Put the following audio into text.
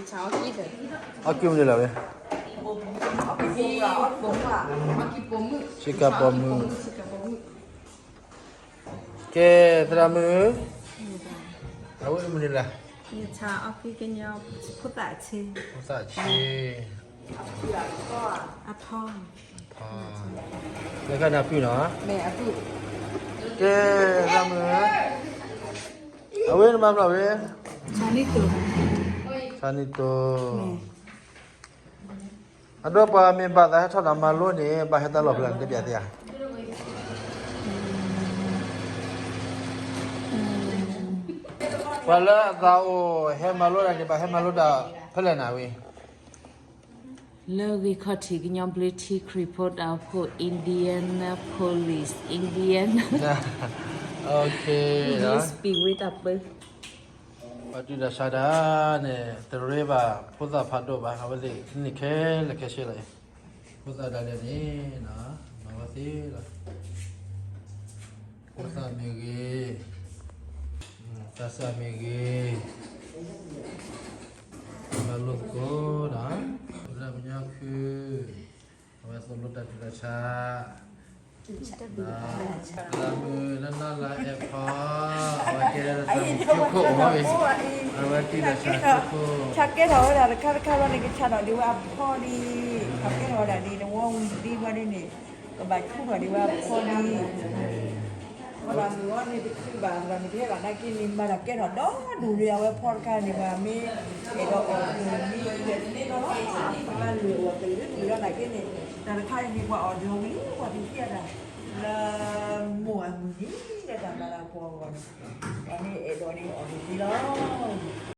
အီၣ်ကံၢ်မနုၤလဲၣ်ဝဲ, ဆ့ကၤပိာ်မုၣ်, ကဲ, သရၣ်မုၣ်, အဝဲမနုၤလဲၣ်, ဖိသၣ်ဆ့, လၢခါနၤပုၢ်နီၤ, ကဲ, သရၣ်မုၣ်, အဝဲနမၤဘျီဝဲ, ဆါနံၣ်တိၢ်, အဒိပှၤမ့ၢ်ဘၣ်သးဟဲထီၣ်ဒီးမၤလိန့ၣ် ဘၣ်ဟဲတၢ်လီၢ်ဖဲလဲၣ် နကပျးသ့ဧါ, ပှၤလၢအသးအိၣ်ဟဲမၤလိတၢ်န့ၣ် ဘၣ်ဟဲမၤလိတၢ်ဖဲလဲၣ်နၤဝဲ, လၢဂ့ၢ်ခီၣ်ထံးကညီဘျၢထံ ခရံာ်ဖိတၢ်အိၣ်ဖှိၣ် Indianapolis, Indiana, ပှၤတုၤတၢ်ဆါတၢ်န့ၣ် တရ့ဘၣ်ဖိသၣ်ဖးဒိၣ်ဘၣ်, အဝဲသ့ၣ်န့ၣ်ခဲလၢာ်ခဲဆ့လီၤ, ဖိသၣ်ဒၣ်လဲာ်န့ၣ် မၤဝဲသ့လီၤ, ဖိသၣ်မ့ၢ်ဂ့ၤ, သးစၢ်မ့ၢ်ဂ့ၤ, မၤလိသကိးဒီး, လၢပညီခု, အဝဲသိၣ်လိတၢ်တုၤတၢ်ဆါ, လၢမုၢ်လၢနီၢ်လၢအဲၣ်ဖီ, အဝဲကဲထီၣ်တၢ်မုာ်ဆိခိၣ်အဂီၢ်, အဝဲတုၤတၢ်ဆါဆိခိၣ်, ဆါကဲထီၣ်ဝဲဒၣ်တခါတခါလီၤန့ၣ် ကဆါထီၣ်ဒံးဝဲအဖီလံ, ဆါကဲထီၣ်ဝဲဒၣ်ဒ်နဝီဝံၤဒံးဝဲဒ်န့ၣ်, ကဘၣ်ဆူၣ်ထီၣ်ဒံးဝဲအဖီလံ ပှၤမုၢ်အီၤန့ၣ်တချုးဘၣ် ပှၤမုၢ်တဟဲဘၣ်နာ်က့န့ၣ် မၤတၢ်ကဲထီၣ်ဒီဒူၣ်လံ အဝဲဖီတခါန့ၣ် ပှၤမ့ၢ်အဲၣ်ဒိးအီၣ်ကလုၢ်မံလၢတန့ၢ်လီၤလီၤ, ပှၤမၤလုၢ်အီၣ်ကလုၢ်တဖုလီၤနာ်က့န့ၣ်, တၢ်တခါအံၤန့ၣ် ပှၤအီၣ်ဒီးဝံၤလံ ပှၤတဟံးအတၢ်, လၢမိၢ်အမုၢ်နံၤလၢတၢ်မၤလၤကပီၤအဂီၢ်န့ၣ်, ပှၤမ့ၢ်အဲၣ်ဒိးန့ၣ်အီၣ်ကလုၢ်သ့လီၤ.